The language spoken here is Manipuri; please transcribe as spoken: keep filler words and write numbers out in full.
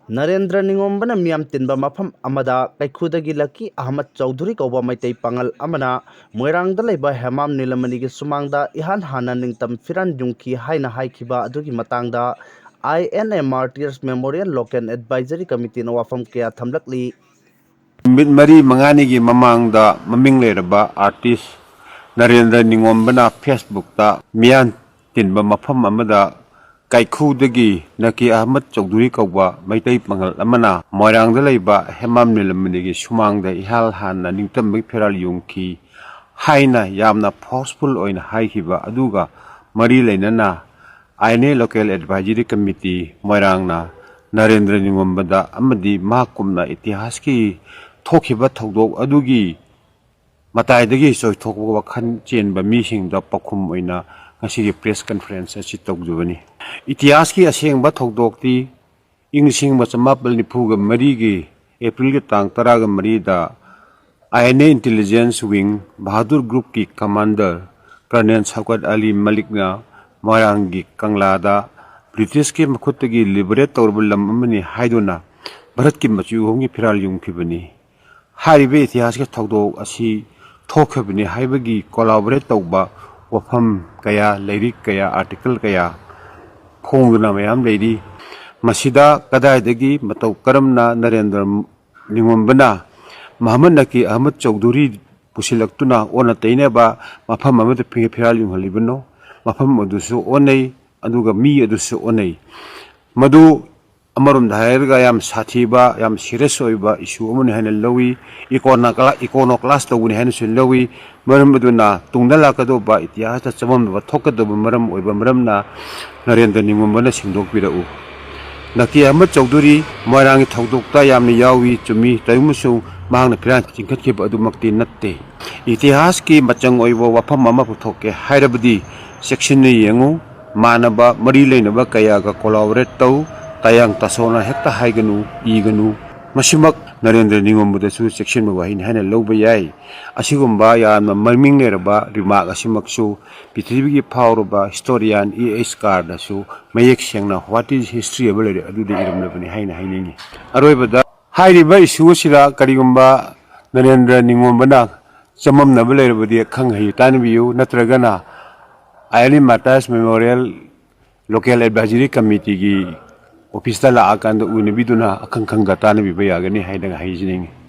ꯅꯔꯦꯟꯗ꯭ꯔ ꯅꯤꯉꯣꯝꯕꯅ ꯃꯤꯌꯥꯝ ꯇꯤꯟꯕ ꯃꯐꯝ ꯑꯃꯗ ꯀꯩꯈꯨꯗꯒꯤ ꯂꯛꯀꯤ ꯑꯍꯃꯗ ꯆꯧꯙꯨꯔꯤ ꯀꯧꯕ ꯃꯩꯇꯩ ꯄꯥꯉꯜ ꯑꯃꯅ ꯃꯣꯏꯔꯥꯡꯗ ꯂꯩꯕ ꯍꯦꯃꯥꯝ ꯅꯤꯂꯃꯅꯤꯒꯤ ꯁꯨꯃꯥꯡꯗ ꯏꯍꯥꯟ ꯍꯥꯟꯅ ꯅꯤꯡꯇꯝ ꯐꯤꯔꯥꯟ ꯌꯨꯡꯈꯤ ꯍꯥꯏꯅ ꯍꯥꯏꯈꯤꯕ ꯑꯗꯨꯒꯤ ꯃꯇꯥꯡꯗ I N A Martyrs Memorial Local Advisory Committeeꯅ ꯋꯥꯐꯝ ꯀꯌꯥ ꯊꯝꯂꯛꯂꯤ꯫ ꯅꯨꯃꯤꯠ ꯃꯔꯤ ꯃꯉꯥꯅꯤꯒꯤ ꯃꯃꯥꯡꯗ ꯃꯃꯤꯡ ꯂꯩꯔꯕ artist ꯅꯔꯦꯟꯗ꯭ꯔ ꯅꯤꯉꯣꯝꯕꯅ Facebookꯇ ꯃꯤꯌꯥꯝ ꯇꯤꯟꯕ ꯃꯐꯝ ꯑꯃꯗ ꯀꯥꯏꯈꯨꯗꯒꯤ ꯅꯀꯤ ꯑꯍꯃꯗ ꯆꯧꯙꯨꯔꯤ ꯀꯧꯕ ꯃꯩꯇꯩ ꯄꯥꯉꯜ ꯑꯃꯅ ꯃꯣꯏꯔꯥꯡꯗ ꯂꯩꯕ ꯍꯦꯃꯥꯝ ꯅꯤꯂꯃꯅꯤꯒꯤ ꯁꯨꯃꯥꯡꯗ ꯏꯍꯥꯟ ꯍꯥꯟꯅ ꯅꯤꯡꯇꯝꯕꯒꯤ ꯐꯤꯔꯥꯜ ꯌꯨꯡꯈꯤ ꯍꯥꯏꯅ ꯌꯥꯝꯅ forceful ꯑꯣꯏꯅ ꯍꯥꯏꯈꯤꯕ ꯑꯗꯨꯒ ꯃꯔꯤ ꯂꯩꯅꯅ I N A Local Advisory Committee ꯃꯣꯏꯔꯥꯡꯅ Narendra ꯅꯤꯉꯣꯝꯕꯗ ꯑꯃꯗꯤ ꯃꯍꯥꯛꯀꯨꯝꯅ ꯏꯇꯤꯍꯥꯁꯀꯤ ꯊꯣꯛꯈꯤꯕ ꯊꯧꯗꯣꯛ ꯑꯗꯨꯒꯤ ꯃꯇꯥꯏꯗꯒꯤ ꯆꯣꯏꯊꯣꯛꯄ ꯋꯥꯈꯜ ꯆꯦꯟꯕ ꯃꯤꯁꯤꯡꯗ ꯄꯥꯎꯈꯨꯝ ꯑꯣꯏꯅ ꯉꯁꯤꯒꯤ press conference ꯑꯁꯤ ꯇꯧꯖꯕꯅꯤ꯫ ꯏꯇꯤꯍꯥꯁꯀꯤ ꯑꯁꯦꯡꯕ ꯊꯧꯗꯣꯛꯇꯤ ꯏꯪ ꯂꯤꯁꯤꯡ ꯑꯃ ꯆꯃꯥꯄꯜ ꯅꯤꯐꯨꯒ ꯃꯔꯤꯒꯤ Aprilꯒꯤ ꯇꯥꯡ ꯇꯔꯥꯒ ꯃꯔꯤꯗ I N A Intelligence Wing Bahadur Groupꯀꯤ commander Colonel ꯁꯧꯀꯠ ꯑꯂꯤ ꯃꯂꯤꯛꯅ ꯃꯣꯏꯔꯥꯡꯒꯤ ꯀꯪꯂꯥꯗ Britishꯀꯤ ꯃꯈꯨꯠꯇꯒꯤ liberate ꯇꯧꯔꯕ ꯂꯝ ꯑꯃꯅꯤ ꯍꯥꯏꯗꯨꯅ ꯚꯥꯔꯠꯀꯤ ꯃꯆꯨ ꯑꯍꯨꯝꯒꯤ ꯐꯤꯔꯥꯜ ꯌꯨꯡꯈꯤꯕꯅꯤ꯫ ꯍꯥꯏꯔꯤꯕ ꯏꯇꯤꯍꯥꯁꯀꯤ ꯊꯧꯗꯣꯛ ꯑꯁꯤ ꯊꯣꯛꯈꯤꯕꯅꯤ ꯍꯥꯏꯕꯒꯤ collaborate ꯇꯧꯕ ꯋꯥꯐꯝ ꯀꯌꯥ, ꯂꯥꯏꯔꯤꯛ ꯀꯌꯥ, article ꯀꯌꯥ ꯐꯣꯡꯗꯨꯅ ꯃꯌꯥꯝ ꯂꯩꯔꯤ꯫ ꯃꯁꯤꯗ ꯀꯗꯥꯏꯗꯒꯤ ꯃꯇꯧ ꯀꯔꯝꯅ ꯅꯔꯦꯟꯗ꯭ꯔ ꯅꯤꯉꯣꯝꯕꯅ ꯃꯍꯃꯗ ꯅꯀꯤ ꯑꯍꯃꯗ ꯆꯧꯙꯨꯔꯤ ꯄꯨꯁꯤꯜꯂꯛꯇꯨꯅ ꯑꯣꯟꯅ ꯇꯩꯅꯕ ꯃꯐꯝ ꯑꯃꯗ ꯐꯤ-, ꯐꯤꯔꯥꯜ ꯌꯨꯡꯍꯜꯂꯤꯕꯅꯣ, ꯃꯐꯝ ꯑꯗꯨꯁꯨ ꯑꯣꯟꯅꯩ, ꯑꯗꯨꯒ ꯃꯤ ꯑꯗꯨꯁꯨ ꯑꯣꯟꯅꯩ꯫ ꯃꯗꯨ ꯑꯃꯔꯣꯝꯗ ꯍꯥꯏꯔꯒ ꯌꯥꯝ ꯁꯥꯊꯤꯕ, ꯌꯥꯝ serious ꯑꯣꯏꯕ issue ꯑꯃꯅꯤ ꯍꯥꯏꯅ ꯂꯧꯏ꯫ Iconocla-, iconoclast ꯇꯧꯕꯅꯤ ꯍꯥꯏꯅꯁꯨ ꯂꯧꯏ꯫ ꯃꯔꯝ ꯑꯗꯨꯅ ꯇꯨꯡꯗ ꯂꯥꯛꯀꯗꯧꯕ ꯏꯇꯤꯍꯥꯁꯇ ꯆꯃꯝꯅꯕ ꯊꯣꯛꯀꯗꯧꯕ ꯃꯔꯝ ꯑꯣꯏꯕ ꯃꯔꯝꯅ ꯅꯔꯦꯟꯗ꯭ꯔ ꯅꯤꯉꯣꯝꯕꯅ ꯁꯦꯡꯗꯣꯛꯄꯤꯔꯛꯎ꯫ ꯅꯀꯤ ꯑꯍꯃꯗ ꯆꯧꯙꯨꯔꯤ ꯃꯣꯏꯔꯥꯡꯒꯤ ꯊꯧꯗꯣꯛꯇ ꯌꯥꯝꯅ ꯌꯥꯎꯏ, ꯆꯨꯝꯃꯤ, ꯇꯧꯏꯒꯨꯝꯕꯁꯨ ꯃꯍꯥꯛꯅ ꯐꯤꯔꯥꯜ ꯆꯤꯡꯈꯠꯈꯤꯕ ꯑꯗꯨꯃꯛꯇꯤ ꯅꯠꯇꯦ꯫ ꯏꯇꯤꯍꯥꯁꯀꯤ ꯃꯆꯪ ꯑꯣꯏꯕ ꯋꯥꯐꯝ ꯑꯃ ꯄꯨꯊꯣꯛꯀꯦ ꯍꯥꯏꯔꯕꯗꯤ ꯆꯦꯛꯁꯤꯟꯅ ꯌꯦꯡꯉꯨ, ꯃꯥꯟꯅꯕ ꯃꯔꯤ ꯂꯩꯅꯕ ꯀꯌꯥꯒ collaborate ꯇꯧ, ꯇꯥꯌꯥꯡ ꯇꯥꯁꯣꯅ ꯍꯦꯛꯇ ꯍꯥꯏꯒꯅꯨ, ꯏꯒꯅꯨ꯫ ꯃꯁꯤꯃꯛ ꯅꯔꯦꯟꯗ꯭ꯔ ꯅꯤꯉꯣꯝꯕꯗꯁꯨ ꯆꯦꯛꯁꯤꯟꯕ ꯋꯥꯍꯩꯅꯤ ꯍꯥꯏꯅ ꯂꯧꯕ ꯌꯥꯏ꯫ ꯑꯁꯤꯒꯨꯝꯕ ꯌꯥꯝꯅ ꯃꯃꯤꯡ ꯂꯩꯔꯕ ꯔꯤꯃꯥꯔꯛ ꯑꯁꯤꯃꯛꯁꯨ ꯄ꯭ꯔꯤꯊꯤꯕꯤꯒꯤ ꯐꯥꯎꯔꯕ ꯍꯤꯁꯇꯣꯔꯤꯌꯥꯟ ꯏ ꯑꯩꯆ ꯀꯥꯔꯅꯁꯨ ꯃꯌꯦꯛ ꯁꯦꯡꯅ "What is history" ꯍꯥꯏꯕ ꯂꯩꯔꯦ ꯑꯗꯨꯗ ꯏꯔꯝꯂꯕꯅꯤ ꯍꯥꯏꯅ ꯍꯥꯏꯅꯤꯡꯉꯤ꯫ ꯑꯔꯣꯏꯕꯗ ꯍꯥꯏꯔꯤꯕ ꯏꯁꯨ ꯑꯁꯤꯗ ꯀꯔꯤꯒꯨꯝꯕ ꯅꯔꯦꯟꯗ꯭ꯔ ꯅꯤꯉꯣꯝꯕꯅ ꯆꯃꯝꯅꯕ ꯂꯩꯔꯕꯗꯤ ꯑꯈꯪ ꯑꯍꯩ ꯇꯥꯟꯅꯕꯤꯌꯨ, ꯅꯠꯇ꯭ꯔꯒꯅ I L E martyrs memorial local advisory ꯀꯃꯤꯇꯤꯒꯤ ꯑꯣꯐꯤꯁꯇ ꯂꯥꯛꯑꯀꯥꯟꯗ ꯎꯅꯕꯤꯗꯨꯅ ꯑꯈꯪ ꯈꯪꯗ ꯇꯥꯟꯅꯕꯤꯕ ꯌꯥꯒꯅꯤ ꯍꯥꯏꯅ ꯍꯥꯏꯖꯅꯤꯡꯉꯤ꯫